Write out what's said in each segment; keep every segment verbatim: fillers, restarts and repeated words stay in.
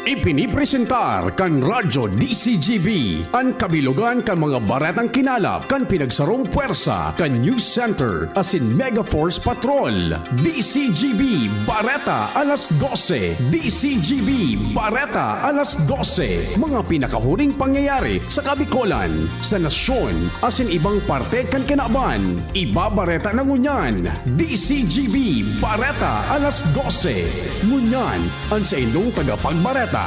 Ipinipresentar kan Radyo D C G B an kabilogan kan mga baretang kinalap kan pinagsarong pwersa kan News Center asin Mega Force Patrol. D C G B Bareta alas dose. D C G B Bareta alas dose. Mga pinakahuring pangyayari sa Kabikolan, sa nasyon, asin ibang parte kan kinaban. Ibabareta na ngunyan, D C G B Bareta alas dose. Ngunyan, an saindong tagapagbareta.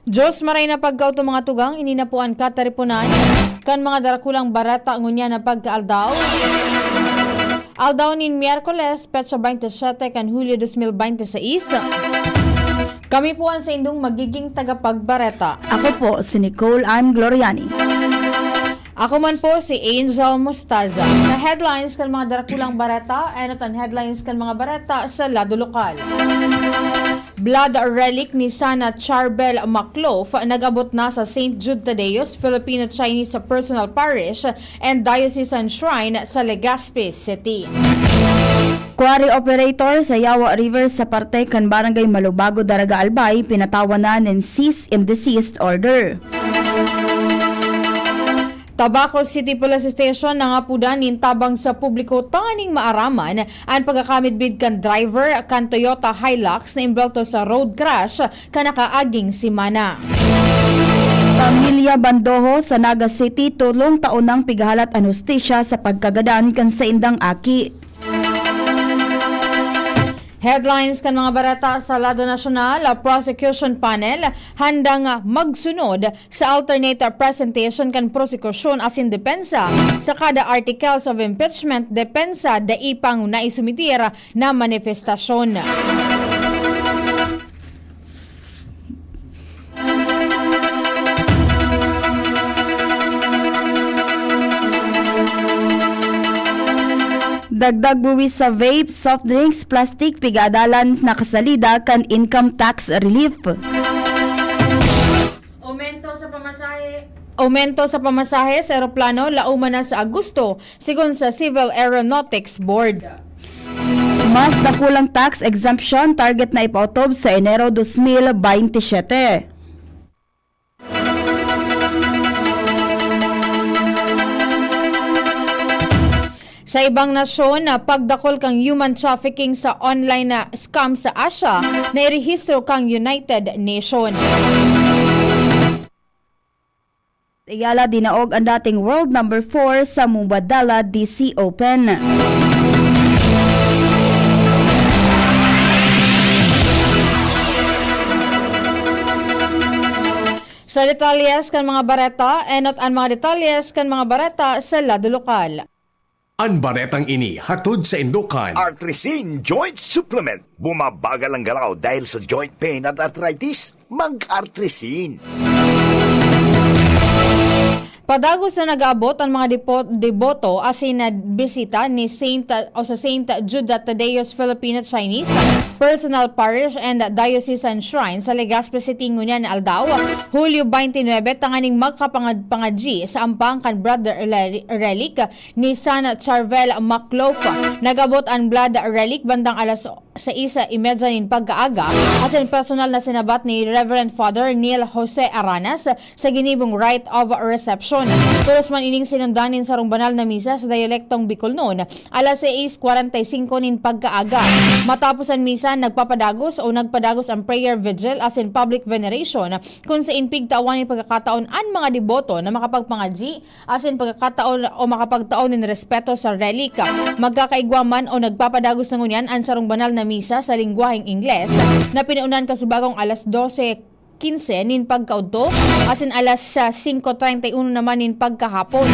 Diyos, maray na pagkaoto mga tugang, ini na po an katariponan kan mga darakulang bareta ngunyan na pagkaaldaw. Aldaw nin Miyerkules, petsa baynte siyete kan Hulyo dos mil baynte seis. Kami po an saindong magiging tagapagbareta. Ako po si Nicole Ann Gloriani. Ako man po si Angel Mostaza. Sa headlines kan mga darakulang bareta, enot an headlines kan mga bareta sa lado lokal. Blood relic ni Sana Charbel Macloaf nag-abot na sa Saint Jude Thaddeus Filipino-Chinese Personal Parish and Diocesan Shrine sa Legazpi City. Quarry operator sa Yawa River sa parte kan Barangay Malubago, Daraga, Albay, pinatawan na nin cease and desist order. Tabaco City Police Station nangapodan nin tabang sa publiko tanganing maaraman an pagkakamidbid kan driver kan Toyota Hilux na imbwelto sa road crash kan nakaaging semana. Pamilya Bandoho sa Naga City, tolong taon nang pighahalat an hustisya sa pagkagadan kan saindang aki. Headlines kan mga bareta sa lado nasyonal, Prosecution Panel handang magsunod sa alternate presentation kan prosekusyon asin depensa sa kada articles of impeachment, depensa dai pang naisumitir na manifestasyon. Dagdag buwis sa vape, soft drinks, plastic, pig-aadalan na kasalida kan income tax relief. Aumento sa pamasahe. Aumento sa pamasahe sa eroplano lauman na sa Agosto, sigon sa Civil Aeronautics Board. Mas dakulang tax exemption target na ipaotob sa Enero dos mil baynte siyete. Sa ibang nasyon, pagdakol kan human trafficking sa online na scam sa Asia, nairehistro kan United Nation. Ayala dinaog ang dating world number four sa Mubadala D C Open. Sa detalles kan mga bareta, enot an mga detalles kan mga bareta sa lado lokal. An baretang ini hatod saindo kan Artrisin Joint Supplement. Bumabagal ang galaw dahil sa joint pain at arthritis? Mag-Artrisin. Padagos na nag-aabot an mga depo-, deboto asin nagbisita ni Saint, o sa Saint Jude Thaddeus Filipino-Chinese Personal Parish and Diocesan Shrine sa Legazpi City ngunyan na aldaw, Hulyo twenty-nine, tanganing magkapangad-, pangadji sa ampang kan Blood Reli-, Relic ni San Charvel Macloaf. Nag-abot an Blood Relic bandang alas sais y media nin pagkaaga, asin personal na sinabat ni Reverend Father Neil Jose Aranas sa ginibong Rite of Reception. Tolos man ining sinundan nin sarong banal na misa sa diyalektong Bicolnon, alas sais kwarenta y singko nin pagkaaga. Matapos an misa, nagpapadagos o nagpadagos an prayer vigil asin public veneration, kun sain pigtawan nin pagkakataon an mga deboto na makapagpangadji asin pagkakataon o makapagtao nin respeto sa relika. Magkakaigwa man o nagpapadagos na ngunyan an sarong banal na misa sa lengguwaheng Ingles na pinaunan kasubagong alas dose quince nin pagkaudto asin alas singko treinta y uno naman nin pagkahapon.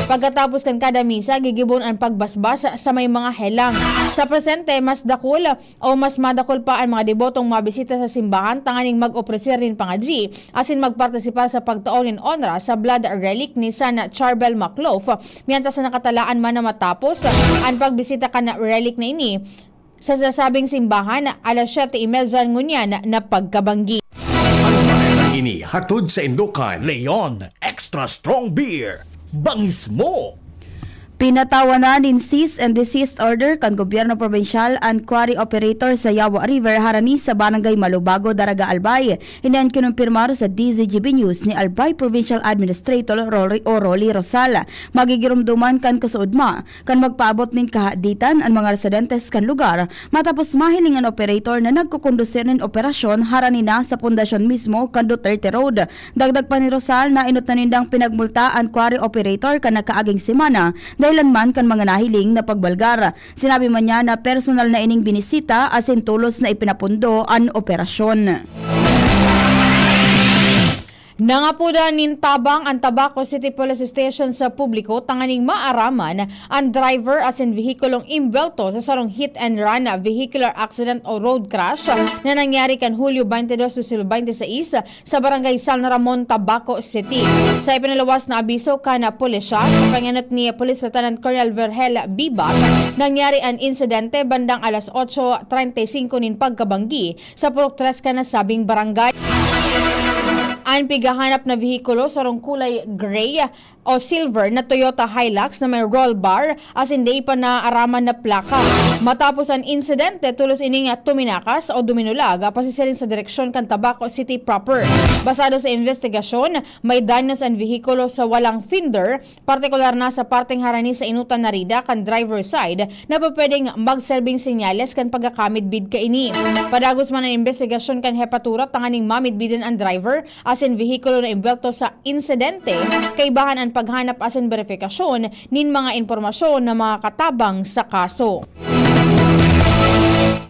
Pagkatapos kan kada misa, gigibon an pagbasbas sa may mga helang. Sa presente, mas dakul o mas madakul pa an mga debotong mabisita sa simbahan tanganing mag-opresir nin pangadji asin magpartisipar sa pagtao nin onra sa blood relic ni San Charbel Macloaf, mientras na nakatalaan man na matapos an pagbisita kan relic na ini sa sinasabing simbahan, alas siyete y media ngunyan na pagkabanggi. Ang baretang Ini hatod sa Indokan. Leon Extra Strong Beer. Bangis mo! Pinatawan na nin cease and desist order kan gobyerno probinsyal an quarry operator sa Yawa River harani sa Barangay Malubago, Daraga, Albay. Ini an kinumpirmar sa D Z G B News ni Albay Provincial Administrator Rolly, o Rolly Rosal. Magigiromdoman kan kasuodma kan magpaabot nin kahaditan an mga residentes kan lugar matapos mahiling an operator na nagkukondusir nin operasyon harani na sa pundasyon mismo kan Duterte Road. Dagdag pa ni Rosal na inot na nindang pinagmulta an quarry operator kan nakaaging semana, dahilan man kan mga nahiling na pagbalgar. Sinabi man niya na personal na ining binisita asin tolos na ipinapundo an operasyon. Nangapodan nin tabang an Tabaco City Police Station sa publiko tanganing maaraman an driver asin behikulong imbuwelto sa sarong hit and run, vehicular accident o road crash na nangyari kan Hulyo twenty-two, twenty twenty-six sa Barangay San Ramon, Tabaco City. Sa ipinaluwas na abiso kan pulisya, sa pangenot ni Police Lieutenant Colonel Virgel Bibak, nangyari an insidente bandang alas otso treinta y cinco nin pagkabanggi sa purok tres kan nasabing barangay. An pighahanap na behikulo sarong kulay gray o silver na Toyota Hilux na may roll bar asin dai pa naaraman na plaka. Matapos an insidente, tolos ining tuminakas o duminulag, ah, pasisiring sa direksyon kan Tabaco City proper. Basado sa investigasyon, may danyos an behikulo sa walang fender, partikular na sa parteng harani sa inutan na rida kan driver side na pwedeng magserbing senyales kan pagkakamidbid kaini. Padagos man an investigasyon kan hepatura tanganing mamidbidan an driver asin behikulo na imbuwelto sa insidente, kaibahan an paghanap asin beripikasyon nin mga impormasyon na makakatabang sa kaso.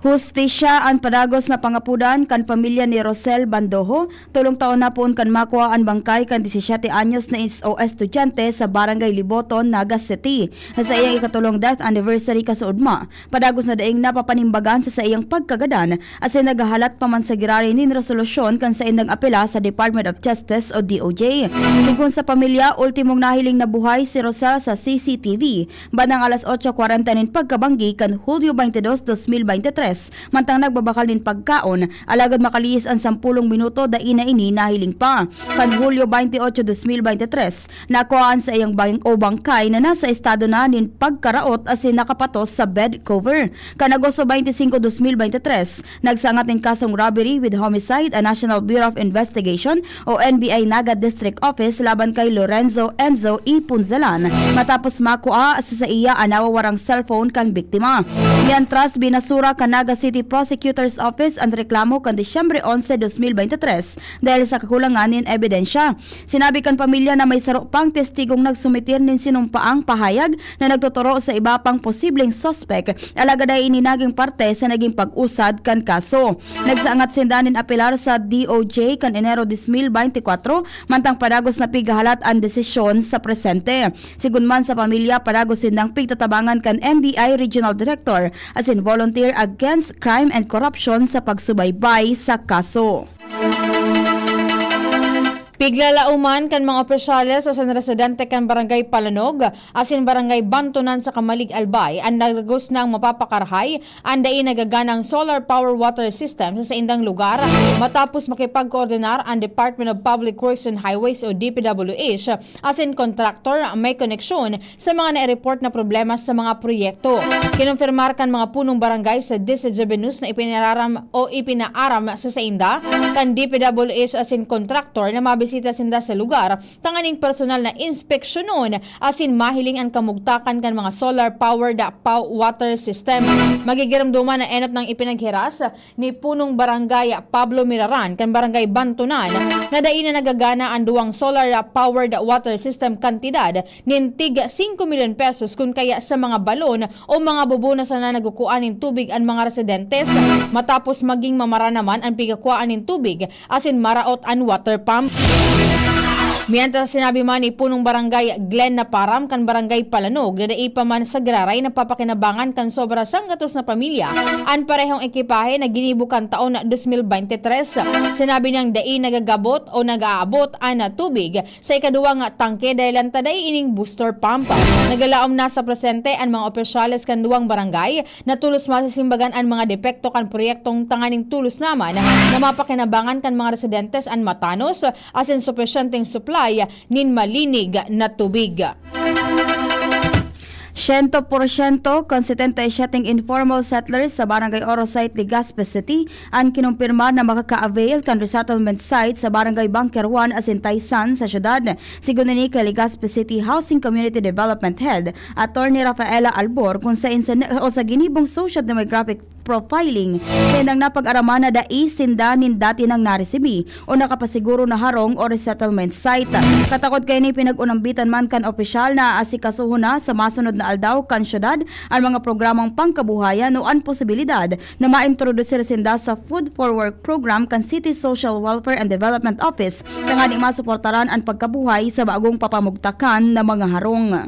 Hustisya an padagos na pangapodan kan pamilya ni Rosel Bandoho. Tolong taon na poon kan makua an bangkay kan disisiete anyos na is-, o estudyante sa Barangay Liboton, Naga City. Sa iyang ikatolong death anniversary kasuodma, padagos na daing napapanimbagan sa saiyang pagkagadan, asin naghahalat pa man sa giraray nin resolusyon kan saindang apela sa Department of Justice o D O J. Sigon sa pamilya, ultimong nahiling na buhay si Rosel sa C C T V bandang alas otso kwarenta nin pagkabanggi kan Hulyo twenty-two, dos mil bente tres, mantang nagbabakal nin pagkaon, alagad makalihis an sampulong minuto, dai na ini nahiling pa. Kan Hulyo twenty-eight, dos mil bente tres, nakuhaan sa iyang bang-, o bangkay na nasa estado na nin pagkaraot asin nakapatos sa bed cover. Kan Agosto twenty-five, dos mil bente tres, nagsangat nin kasong robbery with homicide ang National Bureau of Investigation o N B I Naga District Office laban kay Lorenzo Enzo E. Punzalan matapos makua sa saiya an nawawarang cellphone kan biktima. Mientras, binasura kan Naga City Prosecutor's Office an reklamo kan Disyembre onse, dos mil bente tres dahil sa kakulangan nin ebidensya. Sinabi kan pamilya na may saro pang testigong nagsumitir nin sinumpaang pahayag na nagtuturo sa iba pang posibleng suspek, alagad dai ini naging parte sa naging pag-usad kan kaso. Nagsaangat sinda nin apelar sa D O J kan Enero dos mil bente kwatro, mantang padagos na pighahalat an desisyon sa presente. Sigon man sa pamilya, padagos sindang pigtatabangan kan N B I Regional Director asin Volunteer Against Crime and Corruption sa pagsubaybay sa kaso. Piglalauman kan mga opisyales asin residente kan Barangay Palanog asin Barangay Bantonan sa Camalig, Albay an dagos nang mapapakarahay an dai nagaganang solar power water system sa saindang lugar, matapos makipagkoordinar an Department of Public Works and Highways o D P W H asin kontraktor may koneksyon sa mga na-report na problema sa mga proyekto. Kinumpirmar kan mga punong barangay sa D Z G B News na ipinararam o ipinaaram sa sainda kan D P W H asin kontraktor na mabisita sinda sa lugar tanganing personal na inspeksyonon asin mahiling an kamugtakan kan mga solar-powered pow water system. Magigiromdoman na enot nang ipinaghiras ni Punong Barangay Pablo Miraran kan Barangay Bantonan na dai na nagagana an duwang solar-powered water system kantidad nin tig singko milyon pesos, kun kaya sa mga balon o mga bubo na sana nagkukua nin tubig an mga residentes, matapos maging mamara naman an pigkakuaan nin tubig asin maraot an water pump. Mientras, sinabi man ni Punong Barangay Glenn Naparam kan Barangay Palanog na dai pa man sa giraray napapakinabangan kan sobra sanggatos na pamilya an parehong ekipahe na ginibo kan taon na dos mil bente tres. Sinabi niyang dai nagagabot o nag-aabot an tubig sa ikaduwang tangke dahilan ta dai ining booster pump. Nagalaom na sa presente an mga opisyales kan duwang barangay na tolos masisimbagan an mga depekto kan proyektong tanganing tolos naman na mapakinabangan kan mga residentes an matanos asin supisyenteng supply nin malinig na tubig. Siyento porsyento kan setenta y siyete informal settlers sa Barangay Oro Site, Legazpi City, an kinumpirmar na makaka-avail kan resettlement site sa Barangay Bunker one asin Taysan sa syudad. Sigon ini kay Legazpi City Housing Community Development Head Attorney Rafaela Albor, kun saen sa ne-, o sa ginibong socio-demographic profiling, saindang napag-araman na dai sinda nin dati nang naresibi o nakapasiguro na harong o resettlement site. Katakod kaini, pinag-unambitan man kan opisyal na aasikasuhon na sa masunod na aldaw kan syudad an mga programang pangkabuhayan o an posibilidad na maintrodusir sinda sa Food for Work program kan City Social Welfare and Development Office, tanganing masuportaran an pagkabuhay sa bagong papamugtakan na mga harong.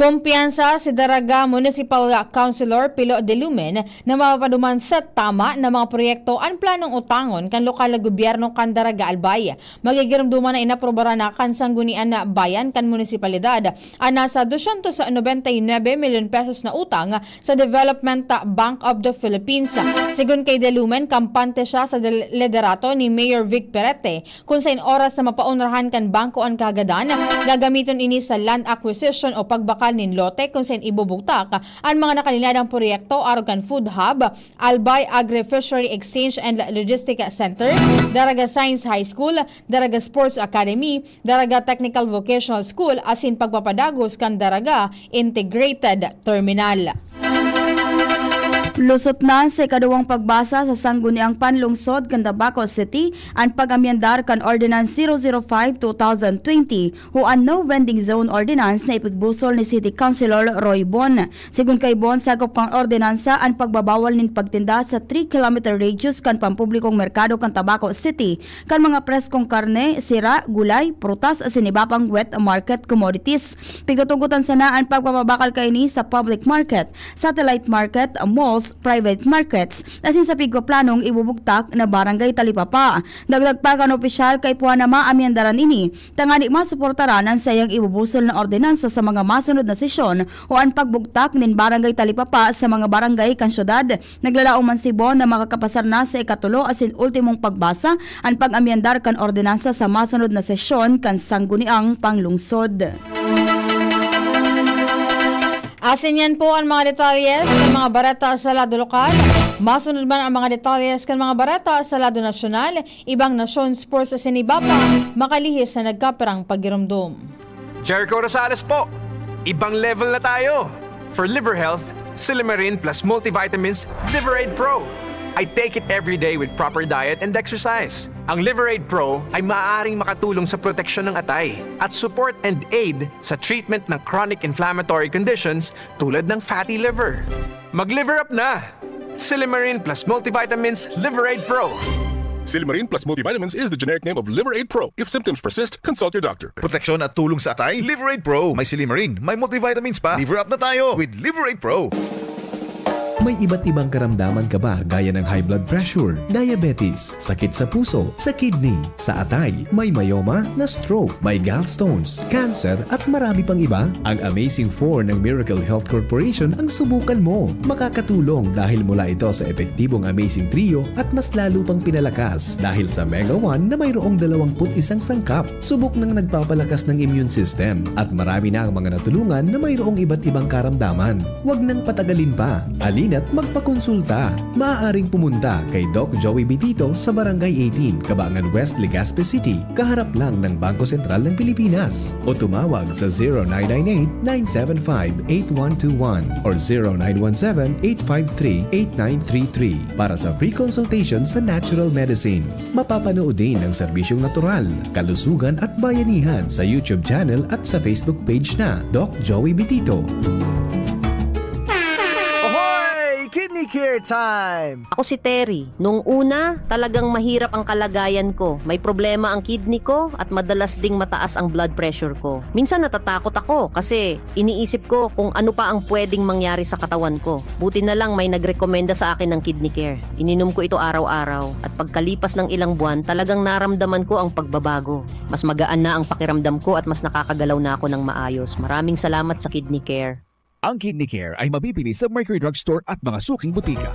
Kumpiyansa si Daraga Municipal Councilor Pilo de Lumen na mapapaduman sa tama na mga proyekto an planong utangon kan lokal na gobyerno kan Daraga Albay. Magigiromdoman na inaprobaran na kan Sangguniang Bayan kan munisipalidad an nasa dosyentos nobenta y nuebe milyon pesos na utang sa Development Bank of the Philippines. Sigon kay De Lumen, kampante siya sa del-, liderato ni Mayor Vic Perete, kun saen oras na mapaonrahan kan bangko an kahagadan, gagamiton ini sa land acquisition o pagbakal nin lote kun saen ibubugtak an mga nakalinadang proyekto arog kan Food Hub, Albay Agri-Fishery Exchange and Logistic Center, Daraga Science High School, Daraga Sports Academy, Daraga Technical Vocational School asin pagpapadagos kan Daraga Integrated Terminal. Lusot na sa ikaduwang pagbasa sa Sangguniang Panlungsod kan Tabaco City an pag-amyendar kan Ordinance zero zero five two thousand twenty o an No Vending Zone Ordinance na ipigbusol ni City Councilor Roy Bon. Sigon kay Bon, sakop kan ordinansa an pagbabawal nin pagtinda sa three kilometer radius kan pampublikong merkado kan Tabaco City kan mga preskong karne, sira, gulay, prutas asin iba pang wet market commodities. Pigtutugotan sana an pagpapabakal kaini sa public market, satellite market, malls, private markets, asin sa pigpaplanong ibubugtak na barangay talipapa. Dagdag pa kan opisyal, kaipuhan na maamyendaran ini tangani masuportaran an saiyang ibubusol na ordinansa sa mga masunod na sesyon o an pagbugtak nin barangay talipapa sa mga barangay kan syudad. Naglalaom man si Bon na makakapasar na sa ikatulo asin ultimong pagbasa an pag-amyendar kan ordinansa sa masunod na sesyon kan Sangguniang Panglungsod. Asin yan po ang mga detalye sa mga bareta sa lado lokal. Masunod man ang mga detalye kan mga bareta sa lado nasyonal, ibang nasyon, sports asin iba pa, makalihis na nagkapirang pagiromdom. Jericho Rosales po! Ibang level na tayo! For liver health, Silymarin plus multivitamins Liver Aid Pro. I take it every day with proper diet and exercise. Ang Liver Aid Pro ay maaaring makatulong sa proteksyon ng atay at support and aid sa treatment ng chronic inflammatory conditions tulad ng fatty liver. Mag-liver up na! Silymarin plus multivitamins Liver Aid Pro. Silymarin plus multivitamins is the generic name of Liver Aid Pro. If symptoms persist, consult your doctor. Proteksyon at tulong sa atay, Liver Aid Pro. May silymarin, may multivitamins pa. Liver up na tayo with Liver Aid Pro. May iba't ibang karamdaman ka ba, gaya ng high blood pressure, diabetes, sakit sa puso, sa kidney, sa atay, may myoma, na-stroke, may gallstones, cancer, at marami pang iba? Ang Amazing Four ng Miracle Health Corporation ang subukan mo. Makakatulong dahil mula ito sa epektibong Amazing Trio at mas lalo pang pinalakas dahil sa Mega One na mayroong dalawampu't isang sangkap. Subok nang nagpapalakas ng immune system at marami na ang mga natulungan na mayroong iba't ibang karamdaman. Huwag nang patagalin pa. Halina't magpakonsulta. Maaaring pumunta kay Doc Joey Bitito sa Barangay eighteen, Cabangan West, Legazpi City, kaharap lang ng Bangko Sentral ng Pilipinas. O tumawag sa zero nine nine eight, nine seven five, eight one two one or zero nine one seven, eight five three, eight nine three three para sa free consultation sa natural medicine. Mapapanood din ang serbisyong natural, kalusugan at bayanihan sa YouTube channel at sa Facebook page na Doc Joey Bitito. Ahoy! Kidney Care Time! Ako si Terry. Nung una, talagang mahirap ang kalagayan ko. May problema ang kidney ko at madalas ding mataas ang blood pressure ko. Minsan natatakot ako kasi iniisip ko kung ano pa ang pwedeng mangyari sa katawan ko. Buti na lang may nagrekomenda sa akin ng Kidney Care. Ininom ko ito araw-araw at pagkalipas ng ilang buwan, talagang naramdaman ko ang pagbabago. Mas magaan na ang pakiramdam ko at mas nakakagalaw na ako ng maayos. Maraming salamat sa Kidney Care. Ang Kidney Care ay mabibili sa Mercury Drug Store at mga suking butika.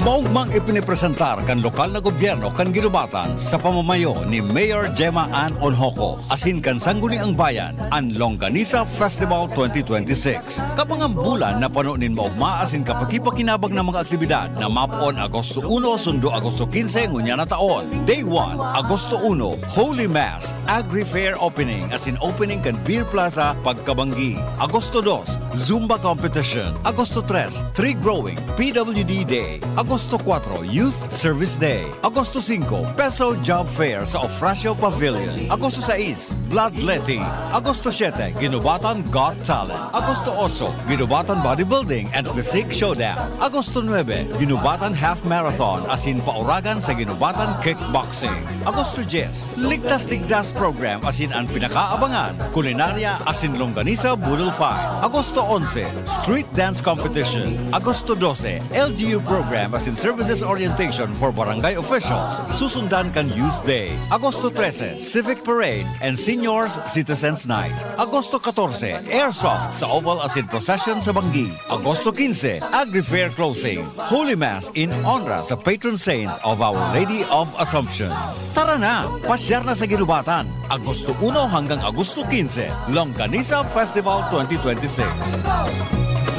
Maugmang ipinipresentar kan lokal na gobyerno kan Guinobatan sa pamamayo ni Mayor Gemma Ann Onhoco asin kan Sangguniang Bayan an Longganisa Festival twenty twenty-six. Kabangang bulan na pano nin maugma asin kapakipakinabang na mga aktibidad na mapoon Agosto uno sundo Agosto quince ngunyan na taon. Day one, Agosto uno, Holy Mass, Agri Fair Opening asin opening kan Beer Plaza pagkabanggi. Agosto dos, Zumba Competition. Agosto tres, Tree Growing, P W D Day. Agosto kuwatro, Youth Service Day. Agosto singko, Peso Job Fair sa Ofracio Pavilion. Agosto sais, Bloodletting. Agosto siete, Guinobatan Got Talent. Agosto otso, Guinobatan Bodybuilding and Physique Showdown. Agosto nuebe, Guinobatan Half Marathon asin pauragan sa Guinobatan Kickboxing. Agosto dyes, Ligtas Tigdas Program asin an pinakaabangan, Kulinarya asin Longganisa Boodle Fight. Agosto onse, Street Dance Competition. Agosto dose, L G U Program asin Services Orientation for Barangay Officials. Susundan kan Youth Day. Agosto trese, Civic Parade and Seniors Citizens Night. Agosto katorse, Airsoft sa Oval asin Procession sa Banggi. Agosto quince, Agri Fair Closing. Holy Mass in honra sa patron saint of Our Lady of Assumption. Tara na! Pasyar na sa Guinobatan, Agosto uno hanggang Agosto quince, Longganisa Festival twenty twenty-six.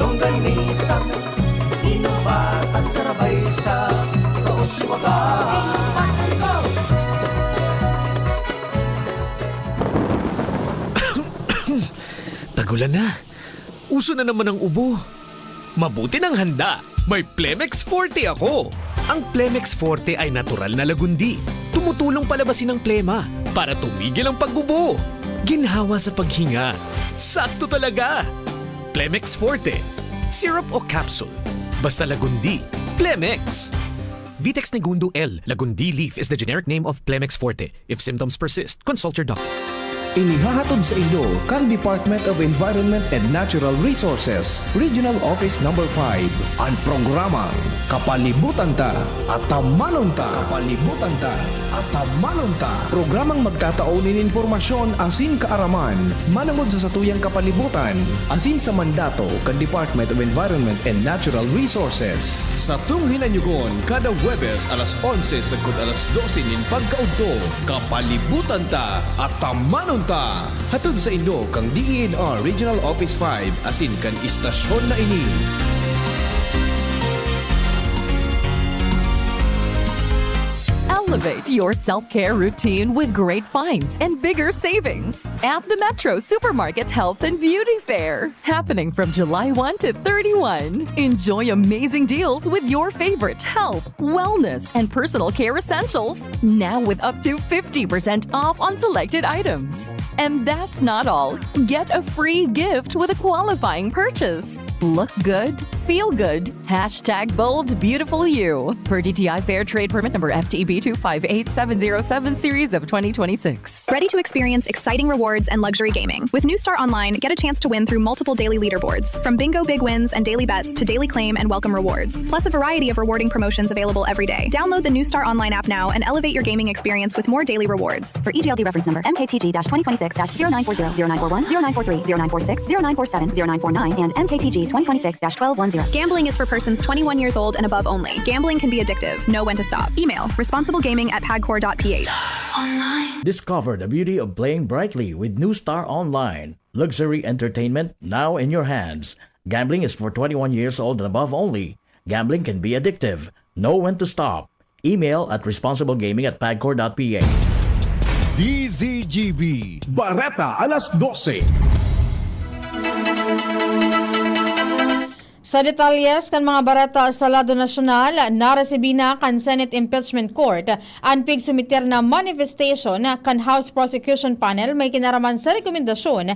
Longganisa, Guinobatan, sarabay sa Kauswagan. Tagulan na. Uso na naman ang ubo. Mabuti nang handa. May Plemex Forte ako. Ang Plemex Forte ay natural na lagundi. Tumutulong palabasin ang plema para tumigil ang pag-ubo. Ginhawa sa paghinga. Sakto talaga. Plemex Forte. Syrup o capsule. Basta lagundi. Plemex. Vitex Negundo L. Lagundi leaf is the generic name of Plemex Forte. If symptoms persist, consult your doctor. Inihahatod sa inyo kan Department of Environment and Natural Resources, Regional Office Number five, an programang Kapalibutan Ta, Atamanon Ta. Kapalibutan Ta, Atamanon Ta. Programang magtatao nin impormasyon asin kaaraman manongod sa satuyang kapalibutan asin sa mandato kan Department of Environment and Natural Resources. Satong hinanyugon kada Huwebes alas onse sagkod alas dose nin pagkaudto. Kapalibutan Ta, Atamanon Ta! Hatod sa inyo kan D E N R Regional Office five asin kan istasyon na ini. Elevate your self-care routine with great finds and bigger savings at the Metro Supermarket Health and Beauty Fair. Happening from July one to thirty-one. Enjoy amazing deals with your favorite health, wellness, and personal care essentials. Now with up to fifty percent off on selected items. And that's not all. Get a free gift with a qualifying purchase. Look good, feel good. Hashtag bold beautiful you. Per D T I Fair Trade Permit number F T E B two five eight seven zero seven series of twenty twenty-six. Ready to experience exciting rewards and luxury gaming? With New Star Online, get a chance to win through multiple daily leaderboards, from bingo big wins and daily bets to daily claim and welcome rewards, plus a variety of rewarding promotions available every day. Download the New Star Online app now and elevate your gaming experience with more daily rewards. For E G L D reference number M K T G dash twenty twenty-six dash zero nine four zero, zero nine four one, zero nine four three, zero nine four six, zero nine four seven, zero nine four nine, and M K T G twenty twenty-six dash twelve one zero. Gambling is for persons twenty-one years old and above only. Gambling can be addictive. Know when to stop. Email, responsiblegaming at pagcor dot P H. Discover the beauty of playing brightly with New Star Online. Luxury entertainment now in your hands. Gambling is for twenty-one years old and above only. Gambling can be addictive. Know when to stop. Email at responsiblegaming at pagcor dot P H. D Z G B. Bareta alas dose. Sa detalyes kan mga bareta sa lado nasyonal, naresibi na kan Senate Impeachment Court an pigsumiter na manifestation kan House Prosecution Panel may kinaraman sa rekomendasyon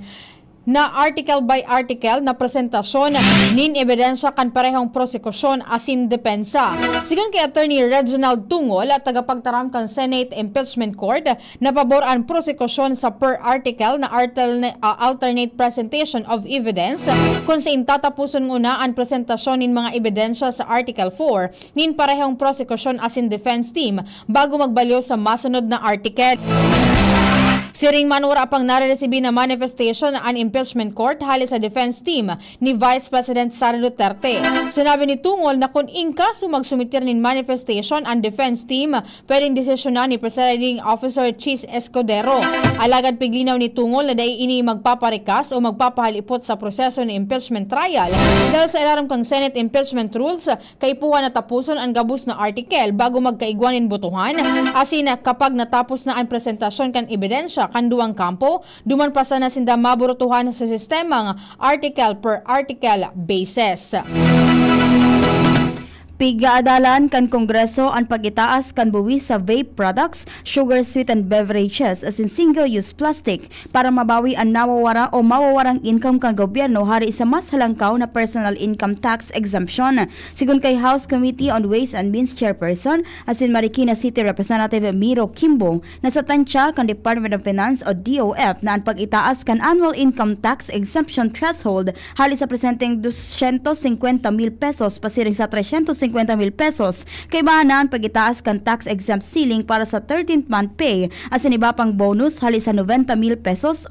na article by article na presentasyon nin ebidensya kan parehong prosekusyon asin depensa. Sigon ki Attorney Reginald Tungol, tagapagtaram kan Senate Impeachment Court, na pabor an prosekusyon sa per article na alterne-, ah, alternate presentation of evidence, kun sain tataposon nguna an presentasyon nin mga ebidensya sa Article four nin parehong prosekusyon asin defense team bago magbalyo sa masunod na article. Siring man, wara pang nareresibi na manifestation an impeachment court hale sa defense team ni Vice President Sara Duterte. Sinabi ni Tungol na kun in kaso magsumitir nin manifestation an defense team, pwedeng desisyonan ni Presiding Officer Chiz Escudero. Alagad piglinaw ni Tungol na dai ini magpaparikas o magpapahalipot sa proseso ni impeachment trial, dahil sa ilarom kan Senate impeachment rules, kaipuhan na taposon an gabos na article bago magkaigwa nin botohan, asin kapag natapos na an presentasyon kan ebidensya kan duwang kampo, duman pa sana sinda maburutuhan sa sistemang article per article basis. Pigaadalan kan Kongreso an pag-itaas kan buwis sa vape products, sugar sweetened beverages asin single-use plastic para mabawi an nawawara o mawawarang income kan gobyerno hali sa mas halangkaw na personal income tax exemption. Sigon kay House Committee on Ways and Means Chairperson asin Marikina City Representative Miro Kimbo, nasa tansya kan Department of Finance o D O F na an pag-itaas kan annual income tax exemption threshold hali sa presenteng dosyentos singkwenta mil pesos pasiring sa tresyentos singkwenta mil pesos, kaibahan na an pag-itaas kan tax exempt ceiling para sa thirteenth month pay asin iba pang bonus hali sa nobenta mil pesos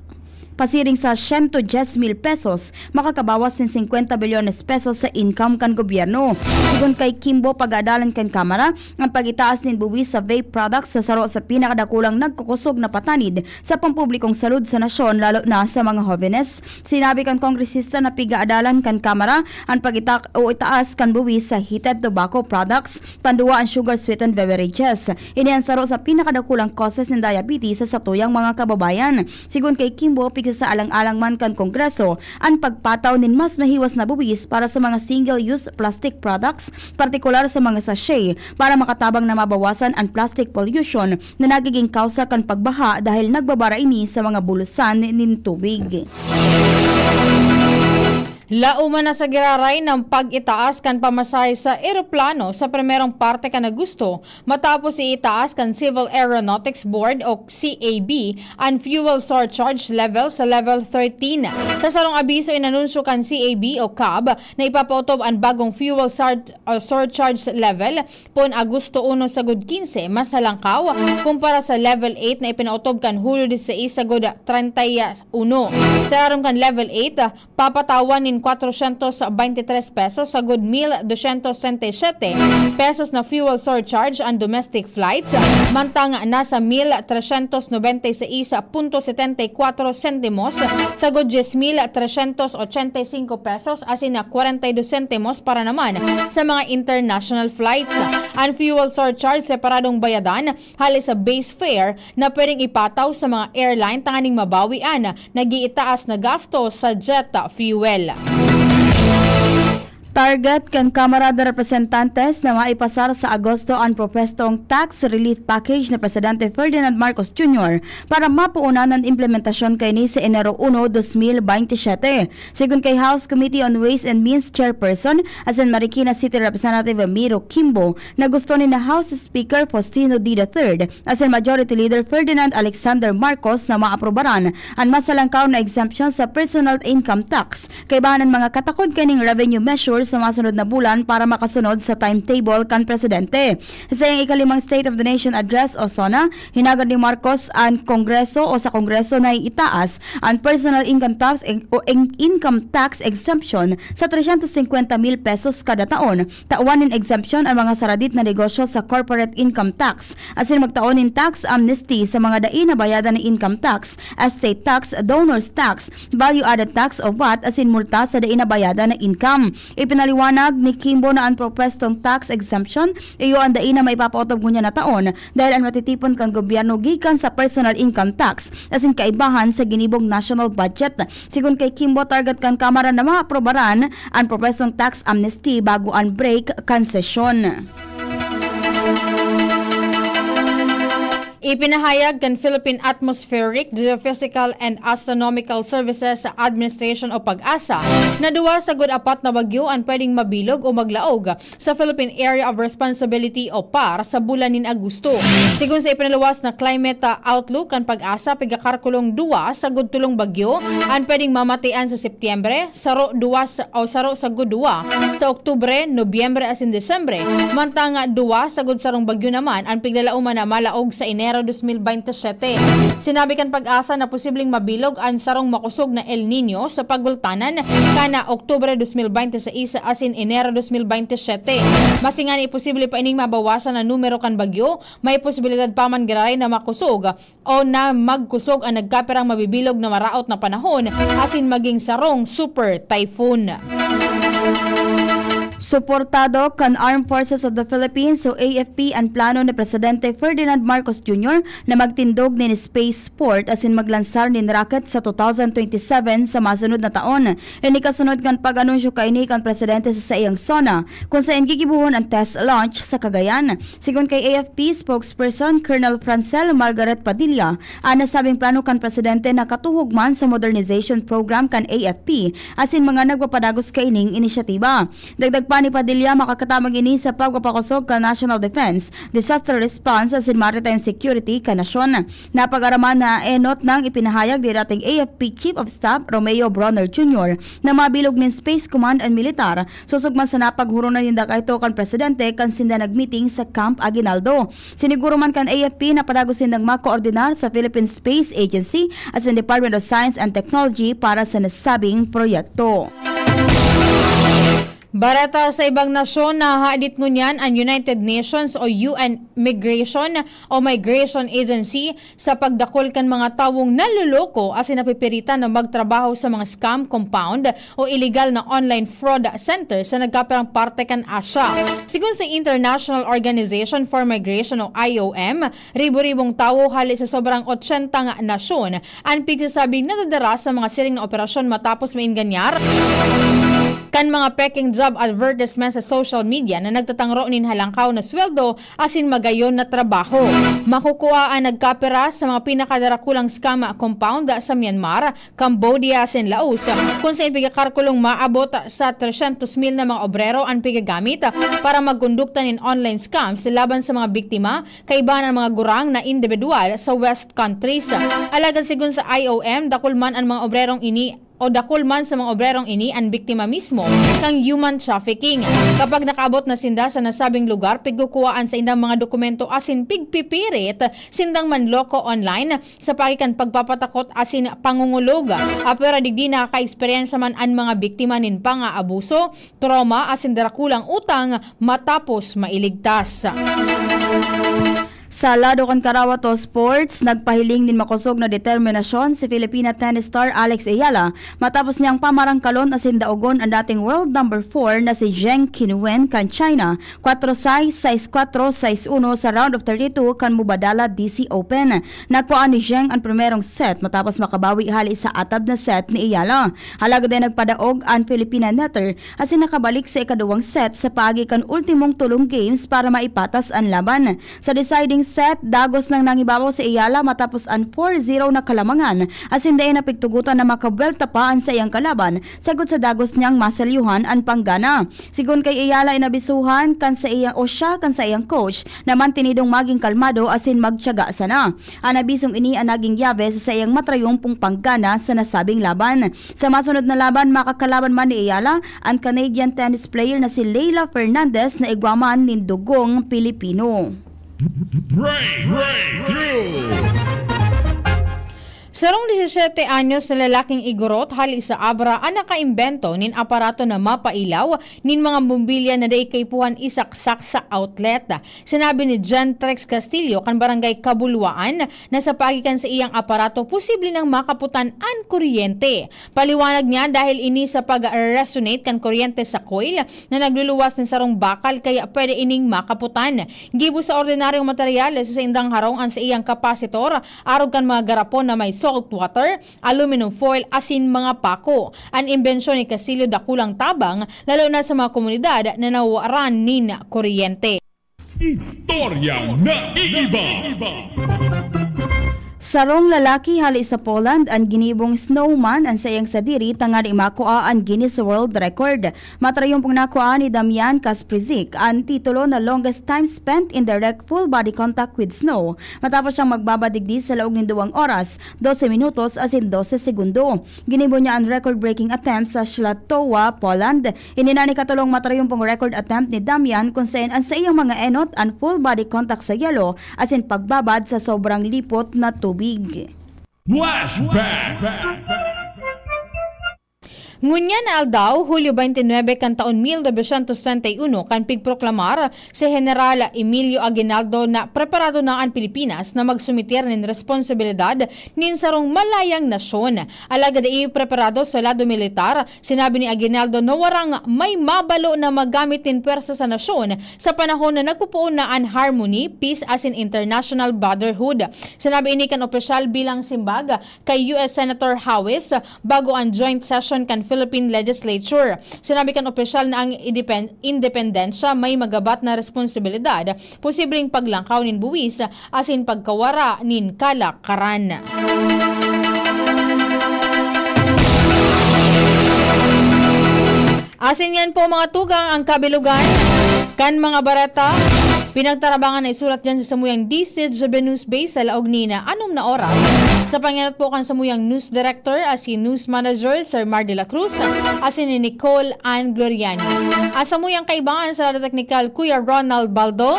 pasiring sa siyento dyes mil pesos, makakabawas nin singkwenta bilyones pesos sa income kan gobyerno. Sigon kay Kimbo, pag-aadalan kan Kamara an pag-itaas nin buwis sa vape products sa saro sa pinakadakulang nagkukosog na patanid sa pampublikong salud sa nasyon, lalo na sa mga hobenes. Sinabi kan kongresista na pigaadalan kan Kamara an pag-ita-, o itaas kan buwis sa heated tobacco products, panduwa an sugar sweetened beverages. Ini an saro sa pinakadakulang causes nin diabetes sa satuyang mga kababayan. Sigon kay Kimbo, pigsasaalang-alang man kan Kongreso an pagpataw nin mas mahiwas na buwis para sa mga single-use plastic products, partikular sa mga sachet, para makatabang na mabawasan an plastic pollution na nagiging kawsa kan pagbaha dahil nagbabara ini sa mga bulusan nin tubig. Lauman na sa giraray ng pag-itaas kan pamasahe sa eroplano sa primerong parte kan Agosto, matapos iitaas kan Civil Aeronautics Board o C A B an fuel surcharge level sa level thirteen. Sa sarong abiso, inanunsyo kan C A B o cab na ipapaotob an bagong fuel sar-, uh, surcharge level pon Agosto uno sagod quince, mas halangkaw kumpara sa level eight na ipinaotob kan Hulyo dieciséis sagod treinta y uno. Sa aram kan level eight, papatawan nin cuatrocientos veintitrés pesos sagod mil doscientos treinta y siete pesos na fuel surcharge an domestic flights, mantang nasa mil trescientos noventa y seis punto setenta y cuatro sentimos sagod diez mil trescientos ochenta y cinco pesos asin na cuarenta y dos sentimos para naman sa mga international flights. An fuel surcharge separadong bayadan hali sa base fare na pwedeng ipataw sa mga airline tanganing mabawi an nag-iitaas na gasto sa jet fuel. Target kan Kamara de Representantes na maipasar sa Agosto an propwestong tax relief package ni Presidente Ferdinand Marcos Junior para mapuonan an implementasyon kaini sa Enero uno, dos mil bente y siyete. Sigon kay House Committee on Ways and Means Chairperson asin Marikina City Representative Miro Kimbo, na gusto ni na House Speaker Faustino D the third asin Majority Leader Ferdinand Alexander Marcos na maaprobaran an mas halangkaw na exemption sa personal income tax. Kaibahan an mga katakod kaning revenue measure sa masunod na bulan para makasunod sa timetable kan presidente. Sa iyang ikalimang State of the Nation Address o SONA, hinagad ni Marcos an Kongreso o sa Kongreso na iitaas an personal income tax o in-, income tax exemption sa trescientos cincuenta mil pesos kada taon. Tawan nin exemption an mga saradit na negosyo sa corporate income tax, asin magtao nin tax amnesty sa mga dai nabayadan na income tax, estate tax, donor's tax, value-added tax o vat, asin multa sa dai nabayadan na income. Ipinaliwanag ni Kimbo na an propwestong tax exemption iyo an dai na maipapaotob ngunyan na taon dahil an matitipon kan gobyerno gikan sa personal income tax asin kaibahan sa ginibong national budget. Sigon kay Kimbo, target kan Kamara na maaprobaran an propwestong tax amnesty bago an break kan sesyon. Ipinahayag kan Philippine Atmospheric, Geophysical and Astronomical Services Administration o PAGASA na duwa sagud apat na bagyo an pwedeng mabilog o maglaog sa Philippine Area of Responsibility o PAR sa bulan nin Agosto. Sigon sa ipinaluwas na climate, ah, outlook kan PAGASA, pigakarkulong duwa sagud tolong bagyo an pwedeng mamatian sa Setyembre, saro duwa sa, o saro sagud duwa sa Oktubre, Nobyembre asin Disyembre, mantang duwa sagud sarong bagyo naman an piglalauman na malaog sa Enero dos mil bente sete. Sinabi kan PAGASA na posibleng mabilog an sarong makosog na El Niño sa pagultanan kan Oktubre dos mil bente seis asin Enero dos mil bente sete. Maski ngani posible pa ining mabawasan na numero kan bagyo, may posibilidad pa man giraray na makosog o na magkusog ang nagkapirang mabibilog na maraot na panahon asin maging sarong super typhoon. Suportado kan Armed Forces of the Philippines o A F P an plano ni Presidente Ferdinand Marcos Junior na magtindog nin spaceport asin maglansar nin rocket sa two thousand twenty-seven sa masunod na taon. Ini kasunod kan pag-anunsyo kaini kan presidente sa saiyang SONA, kung saen gigibohon an test launch sa Cagayan. Sigon kay A F P spokesperson Colonel Francel Margaret Padilla, an nasabing plano kan presidente nakatuhog man sa modernization program kan A F P asin mga nagpapadagos kaining inisyatiba. Dagdag pa ni Padilla, makakatabang ini sa pagpapakosog kan national defense, disaster response asin maritime security kan nasyon. Napag-araman na enot nang ipinahayag ni dating A F P Chief of Staff Romeo Bronner Junior na mabilog nin Space Command an militar, sosog man sa napaghuronan ninda kaito kan presidente kan sinda nagmiting sa Camp Aguinaldo. Siniguro man kan A F P na padagos sindang makoordinar sa Philippine Space Agency asin Department of Science and Technology para sa nasabing proyekto. Bareta sa ibang nasyon, nahahadit ngunyan an United Nations o U N Migration o Migration Agency sa pagdakul kan mga tawong naloloko asin napipiritan na magtrabaho sa mga scam compound o iligal na online fraud center sa nagkapirang parte kan Asia. Sigon sa International Organization for Migration o I O M, ribo-ribong tawo hali sa sobrang otsenta nga nasyon an pigsasabing nadadara sa mga siring na operasyon matapos maenganyar kan mga peking job advertisement sa social media na nagtatangro nin halangkaw na sweldo asin magayon na trabaho. Makukua an nagkapira sa mga pinakadarakulang scam compound sa Myanmar, Cambodia asin Laos, kun saen pigakarkulong maabot sa tresyentos mil na mga obrero an pigagamit para magkondukta nin online scams laban sa mga biktima, kaiba na an mga gurang na indibidwal sa West countries. Alagad sigon sa I O M, dakul man an mga obrerong ini o dakul man sa mga obrerong ini an biktima mismo kan human trafficking. Kapag nakaabot na sinda sa nasabing lugar, pigkukuhaan saindang mga dokumento asin pigpipirit sindang manloko online sa paagi kan pagpapatakot asin pangungulog. Apwera digdi, nakakaeksperyensya man an mga biktima nin pang-aabuso, trauma asin darakulang utang matapos mailigtas. Sa lado kan karawat o sports, nagpahiling nin makosog na determinasyon si Filipina tennis star Alex Eala matapos niyang pamarangkalon asin daogon an dating world number four na si Zheng Qinwen kan China, kwatro sais, sais kwatro, sais uno sa round of thirty-two kan Mubadala D C Open. Nakuha ni Zheng an primerong set matapos makabawi hali sa atad na set ni Eala. Alagad ay nagpadaog an Filipina netter asin nakabalik sa ikaduwang set sa paagi kan ultimong tolong games para maipatas an laban. Sa deciding set, dagos nang nangibabaw si Eala matapos an four zero na kalamangan asin dai na pigtugotan na makabwelta pa an saiyang kalaban sagkod sa dagos niyang maselyuhan an panggana. Sigon kay Eala, inabisuhan kan saiyang o siya kan saiyang coach na mantinidong magin kalmado asin magtiyaga sana. An abisong ini an nagin yabe sa saiyang matrayumpong panggana sa nasabing laban. Sa masunod na laban, makakalaban man ni Eala an Canadian tennis player na si Leylah Fernandez na igwa man nin dugong Pilipino. Break, breakthrough. Sarong disisiete anyos na lalaking igorot hali sa Abra an nakaimbento nin aparato na mapailaw nin mga bombilya na dai kaipuhan isaksak sa outlet. Sinabi ni Gentrex Castillo kan Barangay Kabuluan na sa paagi kan saiyang aparato, posible nang makaputan an kuryente. Paliwanag niya, dahil ini sa pag-resonate kan kuryente sa coil na nagluluwas nin sarong bakal, kaya pwede ining makaputan. Gibo sa ordinaryong materyales sa saindang harong an saiyang kapasitor, arog kan mga garapon na may salt water, aluminum foil asin mga pako. An imbensyon ni Castillo dakulang tabang, lalo na sa mga komunidad na nawawaran nin kuryente. Istoryang naiiba. Sarong lalaki hale sa Poland an ginibong snowman an saiyang sadiri tanganing makua an Guinness World Record. Matrayon pong nakua ni Damian Kasprzic an titulo na longest time spent in direct full body contact with snow, matapos siyang magbabad digdi sa laog nin duwang oras, dose minutos asin dose segundo. Ginibo niya an record-breaking attempt sa Szlatowa, Poland. Ini na an ikatolong matrayon pong record attempt ni Damian, kun saen an saiyang mga enot an full body contact sa yelo asin pagbabad sa sobrang lipot na tubig. Flashback! Ngunyan na aldaw, Hulyo twenty-nine kan taon mil novecientos treinta y uno, kan pigproklamar si General Emilio Aguinaldo na preparado na an Pilipinas na magsumitir nin responsibilidad nin sarong malayang nasyon. Alagad dai preparado sa lado militar, sinabi ni Aguinaldo na warang may mabalo na magamit nin pwersa sa nasyon sa panahon na nagpopoon na an harmony, peace asin international brotherhood. Sinabi ini kan opisyal bilang simbag kay U S Senator Hawis bago an joint session kan Philippine Legislature. Sinabi kan opisyal na ang indepen-, independensya may magabat na responsibilidad, posibleng paglangkaw nin buwis asin pagkawara nin kalakaran. Asin yan po, mga tugang, ang kabilugan kan mga bareta. Pinagtarabangan na isurat dyan sa samuyang D C G B News Base sa laog ni na anom na oras. Sa pangenot po kan samuyang news director, asin news manager, Sir Mar de la Cruz, asin ni Nicole Ann Gloriani. At samuyang kaibahan sa lado teknikal, Kuya Ronald Baldo.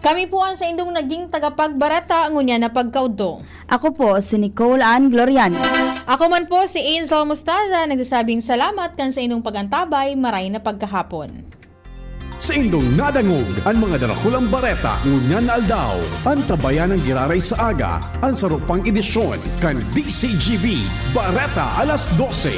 Kami po ang saindong naging tagapagbareta ngunyan na pagkaudto. Ako po si Nicole Ann Gloriani. Ako man po si Angel Mostaza, nagsasabing salamat kan saindong pag-antabay, maray na pagkahapon. Saindong nadangog an mga darakulang bareta ngunyan na aldaw. Antabayan an giraray sa aga, an saro pang edisyon kan D C G B Bareta alas dose.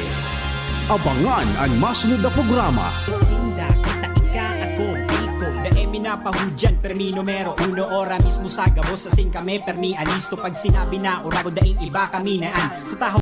Abangan an masunod na programa. Sinda, kita, ika, ako, Bicol. Dai mi napahudyan, permi numero uno, ora mismo sa gabos, asin kami permi alisto. Pag sinabi na, ora ko, daing iba kami na an sa tahaw.